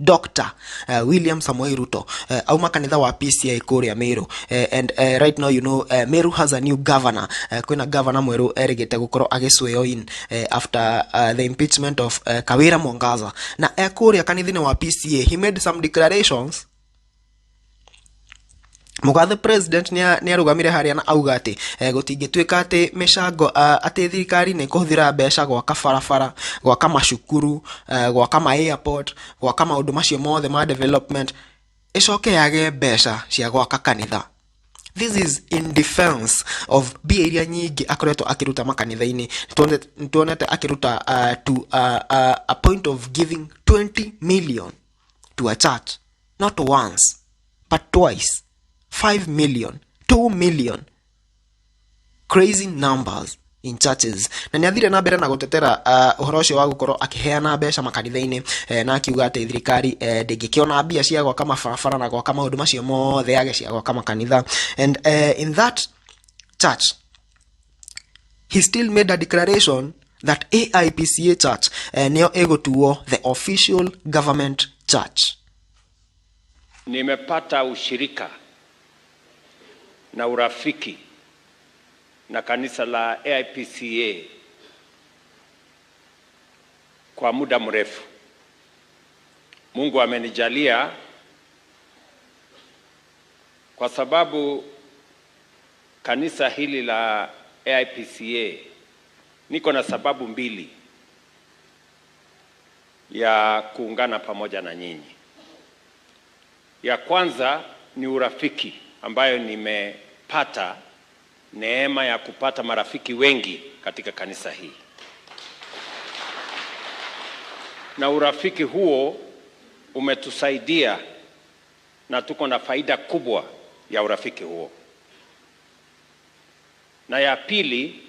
Dr. William Samoei Ruto auma kanitha wa PCA kuria Meru, and right now Meru has a new governor. Kwina governor mweru erigite gukorwo agiswear in after the impeachment of Kawira Mwangaza, na kuria kanitha-inĩ wa PCA he made some declarations. Mugathe president nĩ arũgamire harĩa na auga atĩ gũtingĩtuĩka atĩ mĩcango, atĩ thirikari nĩ ĩkũhũthĩra mbeca gwaka barabara, gwaka macukuru, gwaka ma airport, gwaka maũndũ macio mothe ma development, ĩcoke yage mbeca cia gwaka kanitha. This is in defense of mbia iria nyingĩ akoretwo akĩruta makanitha-inĩ. Nĩtuonete akĩruta to a point of giving 20 million to a church, not once but twice, 5 million, 2 million, crazy numbers in churches. Na nĩ athire na mbere na gũtetera ũhoro ũcio wa gũkorwo akĩheana mbeca makanitha-inĩ, na akiuga atĩ thirikari ndĩngĩkĩona mbia cia gwaka mabarabara na gwaka maũndũ macio mothe yage cia gwaka makanitha. And in that church he still made a declaration that AIPCA church nĩyo ĩgũtuo the official government church. Nimepata ushirika na urafiki na kanisa la AIPCA kwa muda mrefu. Mungu amenijalia kwa sababu kanisa hili la AIPCA, niko na sababu mbili ya kuungana pamoja na nyinyi. Ya kwanza ni urafiki ambayo nimepata neema ya kupata marafiki wengi katika kanisa hii. Na urafiki huo umetusaidia na tuko na faida kubwa ya urafiki huo. Na ya pili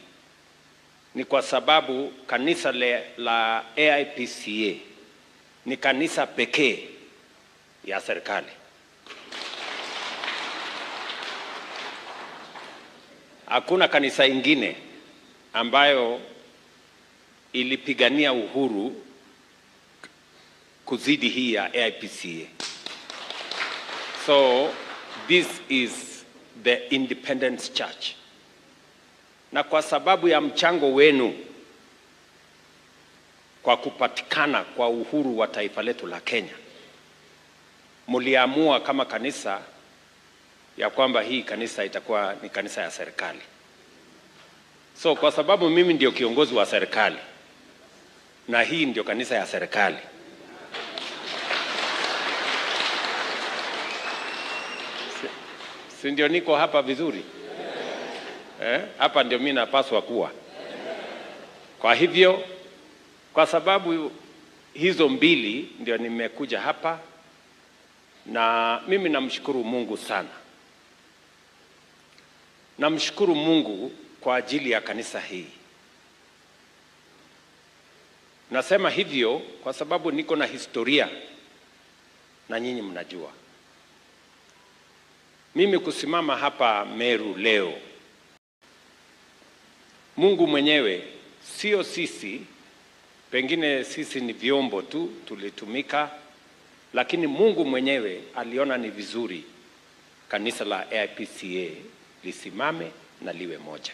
ni kwa sababu kanisa la AIPCA ni kanisa pekee ya serikali. Hakuna kanisa ingine ambayo ilipigania uhuru kuzidi hii ya AIPCA. So this is the Independence Church. Na kwa sababu ya mchango wenu kwa kupatikana kwa uhuru wa taifa letu la Kenya, mliamua kama kanisa ya kwamba hii kanisa itakuwa ni kanisa ya serikali. So kwa sababu mimi ndio kiongozi wa serikali na hii ndio kanisa ya serikali, si ndio niko hapa vizuri? Hapa ndio mimi napaswa kuwa. Kwa hivyo, kwa sababu hizo mbili ndio nimekuja hapa, na mimi namshukuru Mungu sana. Namshukuru Mungu kwa ajili ya kanisa hii. Nasema hivyo kwa sababu niko na historia na nyinyi mnajua. Mimi kusimama hapa Meru leo, Mungu mwenyewe, sio sisi, pengine sisi ni vyombo tu tulitumika, lakini Mungu mwenyewe aliona ni vizuri kanisa la AIPCA lisimame na liwe moja.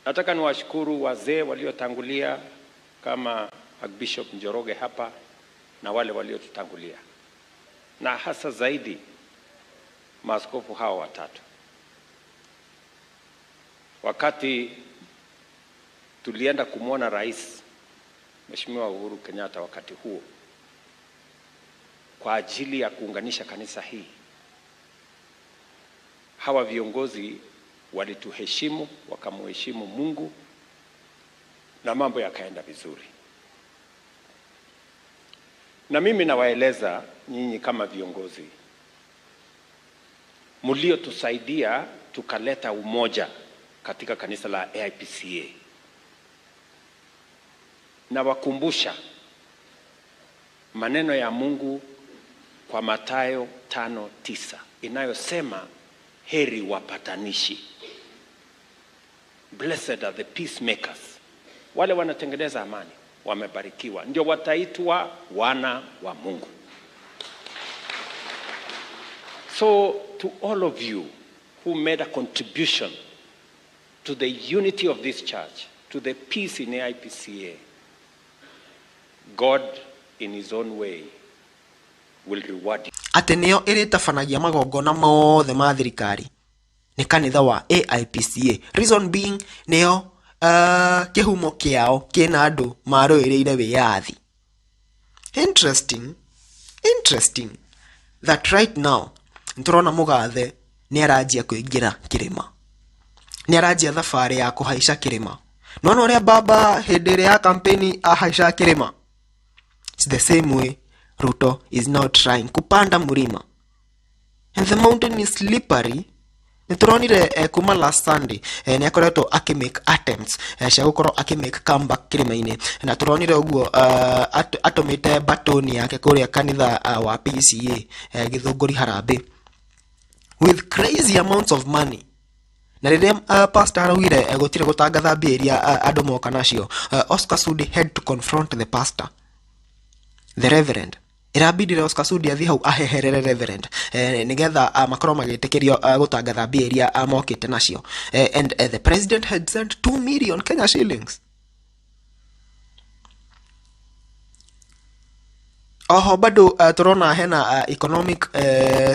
Nataka niwashukuru wazee waliotangulia kama Archbishop Njoroge hapa na wale waliotutangulia, na hasa zaidi maaskofu hawa watatu. Wakati tulienda kumwona Rais Mheshimiwa Uhuru Kenyatta wakati huo kwa ajili ya kuunganisha kanisa hii, hawa viongozi walituheshimu, wakamuheshimu Mungu, na mambo yakaenda vizuri. Na mimi nawaeleza nyinyi kama viongozi mliotusaidia tukaleta umoja katika kanisa la AIPCA, na wakumbusha maneno ya Mungu kwa Mathayo 5:9 inayosema heri wapatanishi. Blessed are the peacemakers, wale wanatengeneza amani. wamebarikiwa, ndio wataitwa wana wa Mungu. So to all of you who made a contribution to the unity of this church, to the peace in AIPCA, God in his own way will reward you. Atĩ nĩyo ĩrĩtabanagia magongona mothe ma thirikari nĩ kanitha wa AIPCA. Reason being nĩyo kĩhumo kĩao kĩna andũ marũĩrĩire wĩyathi. Interesting, interesting that right now nĩtũrona mũgathe nĩ aranjia kũingĩra kĩrĩma, nĩ aranjia thabarĩ ya kũhaica kĩrĩma. Nona ũrĩa baba hĩndĩ ĩrĩa ya kampeni ahaica kĩrĩma, it's the same way Ruto is now trying kupanda mlima and the mountain is slippery. Nĩtũronire kuma last Sunday nĩ akoretwo akĩmake attempts cia gũkorwo akĩmake comeback kĩrĩma-inĩ, na tũronire ũguo atũmĩte batoni yake kũrĩa kanitha wa PCA Gĩthũngũri Harambee with crazy amounts of money. Na rĩrĩa pastor araugire gũtirĩ gũtangatha mbia iria andũ moka nacio, Oscar Sudi had to confront the pastor, the reverend. Ĩrabindire Oscar Sudi athiĩ hau aheherere reverend nĩgetha makorwo magĩtĩkĩrio gũtangatha mbia iria mokĩte nacio. And the president had sent 2 million Kenya shillings. Oho bado tũrona hena economic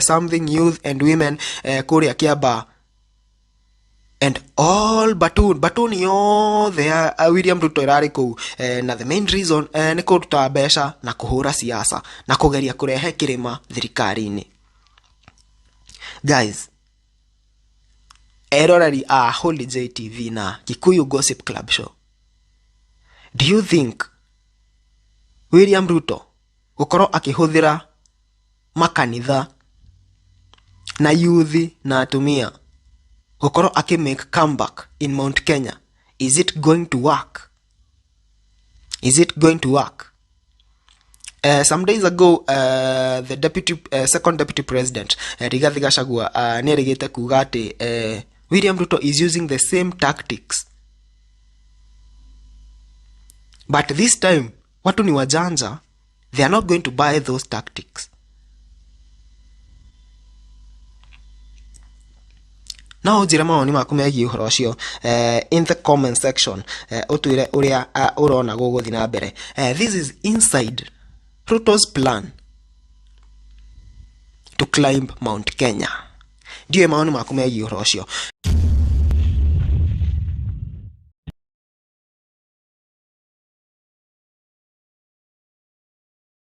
something youth and women kũrĩa Kiambaa and all batun yothe ya William Ruto ĩrarĩ kũu, na the main reason nĩ kũruta mbeca na kũhũra siasa na kũgeria kũrehe kĩrĩma thirikari-inĩ. Guys, eroreri a Holy J TV na Kikuyu Gossip Club Show, do you think William Ruto gũkorwo akĩhũthĩra makanitha na youth na atumia gũkorwo akĩmake comeback in Mount Kenya, is it going to work? Is it going to work? Some days ago the deputy second deputy president Rigathi Gachagua nĩerĩgĩte kuga atĩ William Ruto is using the same tactics, but this time watu ni wajanja, they are not going to buy those tactics. No ũnjĩre mawoni maku megiĩ ũhoro ũcio in the comment section, ũtwĩre ũrĩa ũrona gũgũthiĩ na mbere. This is inside Ruto's plan to climb Mount Kenya. Ndiũĩ mawoni maku megiĩ ũhoro ũcio.